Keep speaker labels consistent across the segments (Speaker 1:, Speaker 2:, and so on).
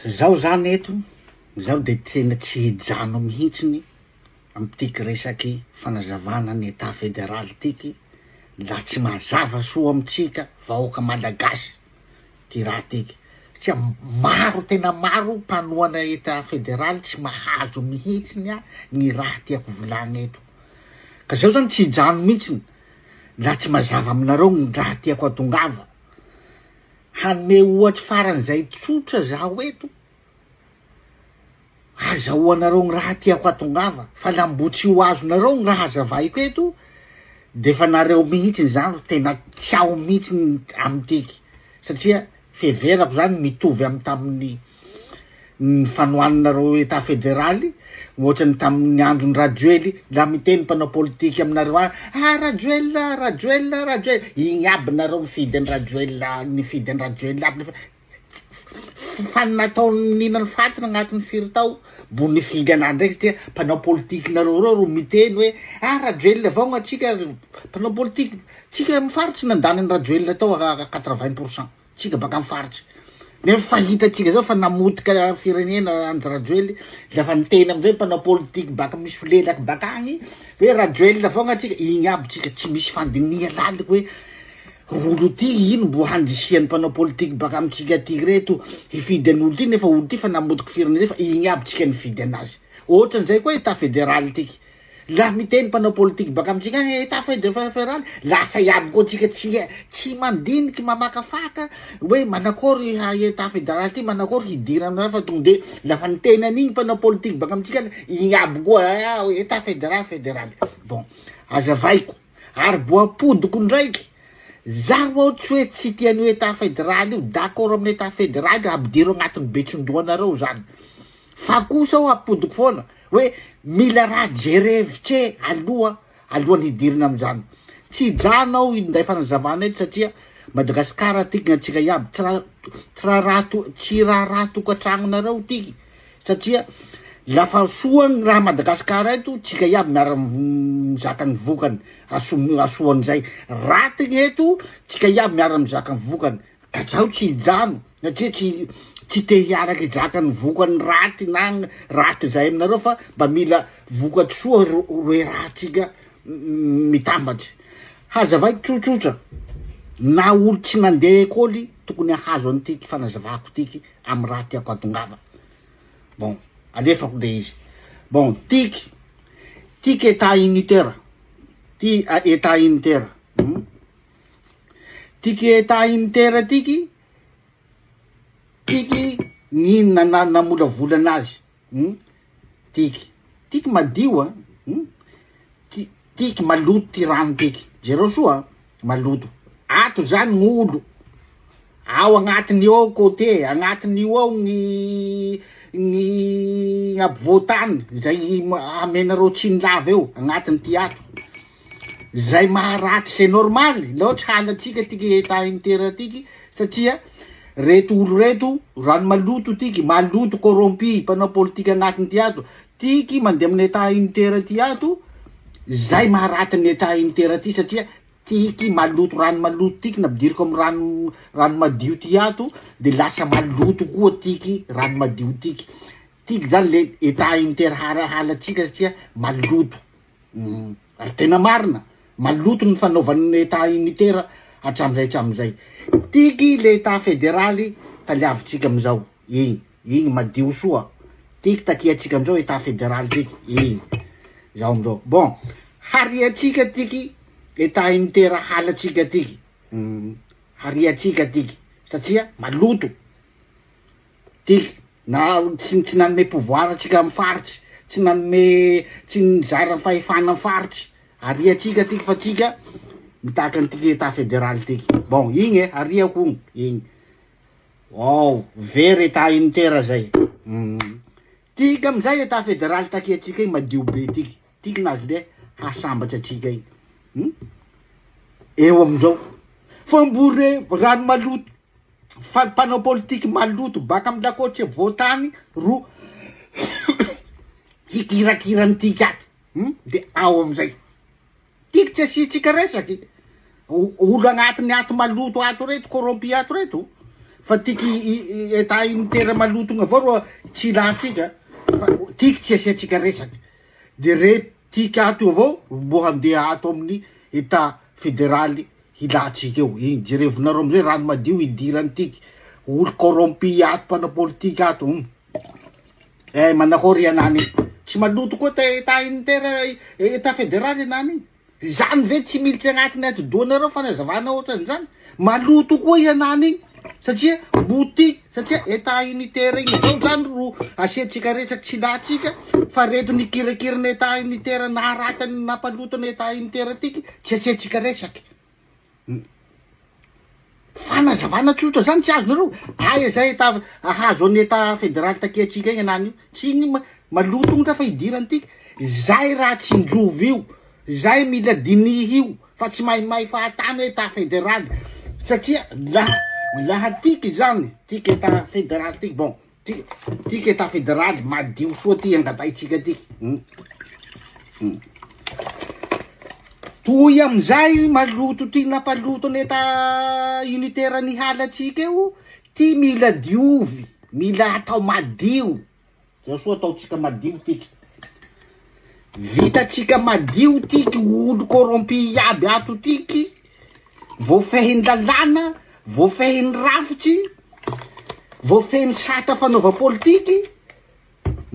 Speaker 1: Zaho zany eto, zaho de tena tsy hijano mihintsiny am'tiky resaky fanazavana ny Etat federaly tiky la tsy mazava soa amitsika vahoaka malagasy ty raha tiky, satria maro tena maro mpanohana Etat federaly tsy mahazo mihintsiny a ny raha tiako volagny eto, ka zaho zany tsy hijano mihintsiny la tsy mazava aminareo ny raha tiako atongava. Hanome ohatry faran'izay tsotra zaho eto, azahoanareo ny raha tiako hatongava, fa la mbo tsy ho azonareo ny raha hazavaiko eto, defa nareo mihitsiny zany ro tena tsy ao mihitsiny amitiky, satria fiheverako zany mitovy amy tamin'ny ny fanohananareo etat federaly ohatrany tamin'ny andron'i Rajoely la miteny mpanao politika aminareo any ah Rajoelina Rajoelina Rajoelina igny aby nareo mifidy an'i Rajoelina nifidy an'i Rajoelina aby nefa fa nataony nihinan'ny faty nagnatin'ny firy tao mbo nifidy anah ndraiky satria mpanao politikinareo reo ro miteny hoe ah Rajoelina avao gn'atsika mpanao politiky tsika amy faritsy nandany an'i Rajoelina tao à 80 pourcent. Tsika baka am faritra. Nefa fa hitatsika zao fa namotika firenena Andry Rajoely, lafa niteny amizay mpanao politique baka misolelaky baka agny hoe Rajoelina avao gn'atsika, igny aby tsika tsy misy fandiniha laliky hoe olo ty ino mbo handrisihan'ny mpanao politique baka amitsika aty reto hifidy an'olo ty nefa olo ty fa namotiky firenena fa igny aby tsika nifidy anazy. Ohatran'izay koa etat federal tiky. Laha miteny mpanao politique baka amintsika agny etat federaly, lasa iaby koa tsika tsy tsy mandiniky mamakafaka hoe manakôry etat federaly ty manakôry hidirana fa tonga de lafa niteny an'igny mpanao politique baka amintsika agny igny aby koa etat federaly federaly. Bon, azavaiko ary bo apodiko ndraiky, zaho aho tsy hoe tsy tia an'io etat federaly io, d'accord amin'ny etat federaly ampidiro agnatin'ny betson-dohanareo zany, fa kosa aho apodiko foana Hoe mila raha jerevitse aloha alohan'ny hidirana amin'izany. Tsy hijanona aho hinday fanazavana eto satria Madagasikara tiky ny antsika iaby, tsy raha tsy raharaha to- tsy raharaha tokantragnonareo tiky satria lafa soa ny raha Madagasikara eto tsika iaby miara mizaka ny vokany, aso- asoan'izay, raty ny eto tsika iaby miara mizaka ny vokany. Ka zaho tsy hijano satria tsy tsy te hiaraky hizaka ny vokany raty na ny raty zay aminareo fa mba mila vokatry soa ro roe ratsika mitambatry. Hazavaiko tsotsotra, na olo tsy nandeha ekôly tokony ahazo an'tiky fanazavako tiky amy raha tiako atongava. Bon, alefako le izy. Bon, tiky, tiky etat unitaire, ty etat unitaire. Tiky état unitaire tiky, tiky ny nana- namolavola anazy hum, tiky, tiky madio an, hum, ti- tiky maloto ty rano tiky, jereo soa an, maloto, ato zany gn'olo, ao agnatiny ao côté, agnatiny ao gny gny ampovoantany zay amenareo tsiny lava eo, agnatiny ty ato. Zay maharatsy c'est normal la ohatry halantsika tiky état unitaire tiky satria reto olo reto rano maloto tiky maloto corrompu mpanao politique agnatiny ty ato tiky mandeha amin'ny état unitaire ty ato zay maharaty ny état unitaire ty satria tiky maloto rano maloto tiky nampidiriko amy rano rano madio ty ato de lasa maloto koa tiky rano madio tiky tiky zany le état unitaire hara- halantsika satria maloto. Ary tena marina, maloto ny fanaovan'ny Etat unitaire hatramizay hatramizay. Tiky le Etat federaly taliavintsika amizao, igny, igny madio soa. Tiky takiantsika amizao Etat federaly tiky, igny, zao amizao. Bon, hariantsika tiky Etat unitaire halantsika tiky, hariantsika tiky satria maloto. Tiky, na tsy tsy nanome pouvoir antsika amy faritsy, tsy nanome tsy nizara fahefana amy faritsy, ariantsika tiky fa tsika mitaky an'tiky etat federal tiky, bon igny e ariako ogno igny, ao very etat unitaire zay, tiky amizay etat federal takiantsika igny madio be tiky, tiky nazy le hahasambatry atsika igny, eo amizao fa mbo re rano maloto. Fa mpanao politiky maloto baka amy lakôtsy voatany ro hikirakira antiky ato hum de ao amizay tiky tsy asiatsika resaky olo agnatiny ato maloto ato reto corrompu ato reto. Fa tiky état unitaire maloto igny avao ro tsy ilantsika fa tiky tsy asiatsika resaky. De re tiky ato io avao mbo handeha ato amin'ny état federaly hilantsika eo. Igny jerevonareo amizay rano madio hidirany tiky. Olo corrompu ato mpanao politika ato hum. Eh manakôry anany io. Tsy maloto koa ta état unitaire état federaly anany io. Zany ve tsy militsy agnatiny atidohanareo fanazavana ohatran'izany? Maloto koa i anany igny satria mbo ty satria état unitaire igny avao zany ro asiantsika resaky tsy ilantsika fa reto nikirakirana état unitaire naharatany nampaloto ny état unitaire tiky tsy asiantsika resaky. Fanazavana tsotra zany tsy azonareo? Aia zay état ahazo an'ny état fédéral takiantsika igny anany io? Tsy igny maloto igny ndra fa idirany tiky. Zay raha tsinjovy io, zay mila dinihy io fa tsy maimay fahatany état fédéral satria laha laha tiky zany tiky état fédéral tiky bon tiky tiky état fédéral madio soa ty angatahintsika tiky. Toy amizay maloto ty nampaloto ny état unitaire nihalatsika io, ty mila diovy, mila atao madio, zao soa ataotsika madio tiky, vitatsika madio tiky olo corrompu iaby ato tiky, voafehin'ny lalàna, voafehin'ny rafitsy, voafehin'ny sata fanaova politiky,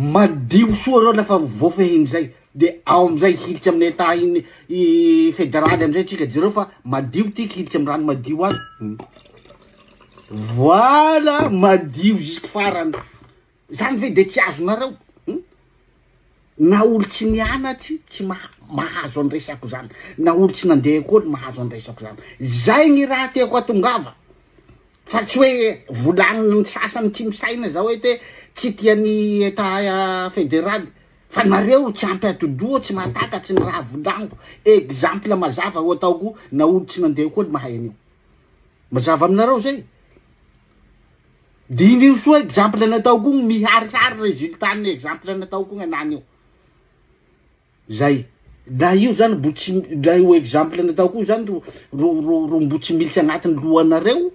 Speaker 1: Madio soa reo lafa voafehin'izay de ao amizay hilitsy amin'ny état iny i federaly amizay tsika jereo fa madio tiky hilitsy amy rano madio any. Voilà madio jusque farany. Zany ve de tsy azonareo? Na olo tsy nianatry tsy maha- mahazo any resako zany, na olo tsy nandeha ekôly mahazo any resako zany. Zay gny raha tiako atongava. Fa tsy hoe volanin'ny sasany tsy misaina zao hoe te tsy tia ny état fédéral fa nareo tsy ampy atidoha tsy mahatakatry ny raha volagniko. Exemple mazava ho ataoko na olo tsy nandeha koa mahay an'io. Mazava aminareo zay? Diniho soa exemple nataoko igny miharihary résultat ny exemple nataoko igny anany io. Zay. La io zany mbo tsy la io exemple nataoko io zany ro ro ro ro mbo tsy militsy agnatin'ny lohanareo,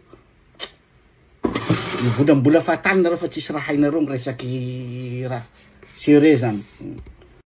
Speaker 1: mivolambola fahatany nareo fa tsisy raha hainareo miresaky raha. Sérieux zany.